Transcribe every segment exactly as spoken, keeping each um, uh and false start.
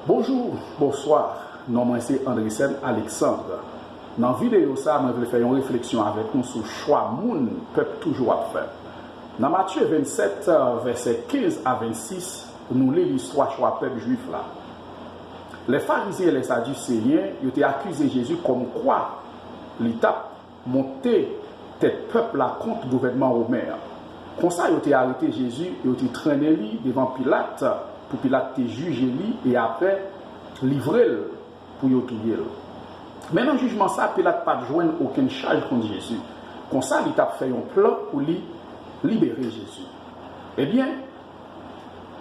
Bonjou, bonswa, non mwen se Andresen Alexandre. Nan videyo sa, mwen vle fè yon refleksyon avèk nou sou chwa moun pèp toujou ap fè. Nan Matye vennsèt, vèsè kenz a vennsis, nou li listwa chwa pèp jwif la. Lè Farizyen e lè Sadiseyen, yo te akize Jezi kòmkwa li t ap monte tèt pèp la kont gouvènman women an. Konsa, yo te arete Jezi, yo te trennen li devan Pilat, pou Pilat te jije li e apre livre l pou yo touye l. Men nan jijman sa, Pilat pa t jwenn okenn chaj kont Jezi. Konsa, li t ap fè yon plan pou li libere Jezi. Ebyen,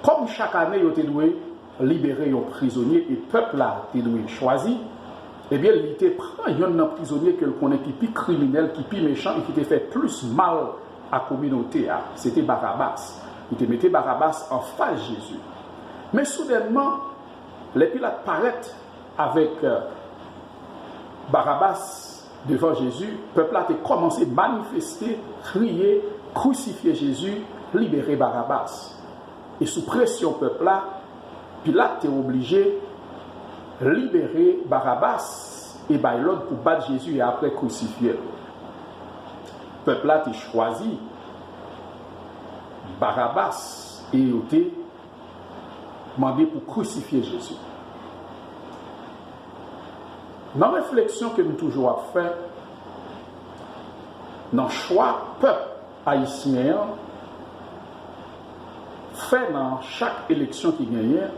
kòm chak ane yo te dwe libere yon prizonye e pèp la te dwe chwazi, ebyen, li te pran yonn nan prizonye ke l konnen ki pi kriminèl, ki pi mechan e ki te fè plis mal a kominote a. Se te Barabas. Li te mete Barabas anfas Jezi. Men soudènman, lè Pilat parèt avèk, euh, Barabas devan Jezi, pèp la te kòmanse manifeste, kriye, "Krisifye Jezi, libere Barabas." E sou presyon pèp la, Pilat te oblije libere Barabas e bay lòd pou bat Jezi e apre krisifye l. Pèp la te chwazi Barabas e yo te mande pou krisifye Jezi. Nan refleksyon ke m toujou ap fè, nan chwa pèp ayisyen an fè nan chak eleksyon ki genyen,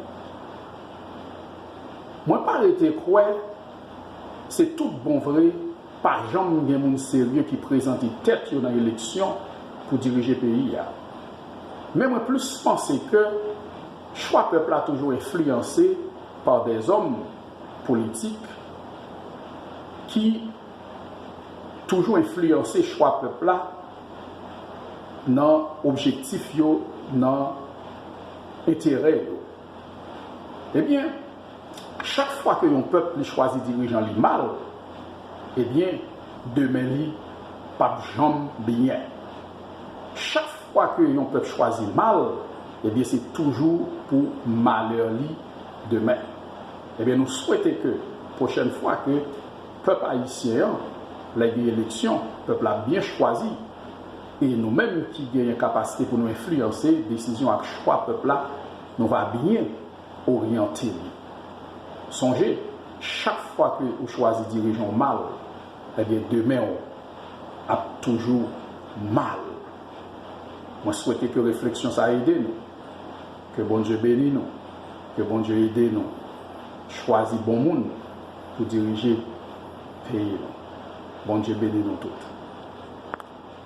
mwen pa rete kwè se tout bon vre pa janm gen moun serye ki prezante tèt yo nan eleksyon pou dirije peyi a. Men mwen plis panse ke chwa pèp la toujou enfliyanse pa dèzòm politik ki toujou enfliyanse chwa pèp la nan objektif yo, nan enterè yo. Ebyen, chak fwa ke yon pèp li chwazi dirijan li mal, ebyen, demen li p ap janm byen. Chak fwa ke yon pèp chwazi mal, ebyen, se toujou pou malè li demen. Ebyen, nou swete ke pwochèn fwa ke pèp ayisyen an, lè gen eleksyon, pèp la byen chwazi, e nou menm ki genyen kapasite pou nou enfliyanse desizyon ak chwa pèp la, nou va byen oryante li. Sonje, chak fwa ke ou chwazi dirijan w mal, ebyen, demen w ap toujou mal. Mwen swete ke refleksyon sa ede nou. Ke Bondye beni nou. Ke Bondye ede nou chwazi bon moun pou dirije peyi nou. Bondye beni nou tout.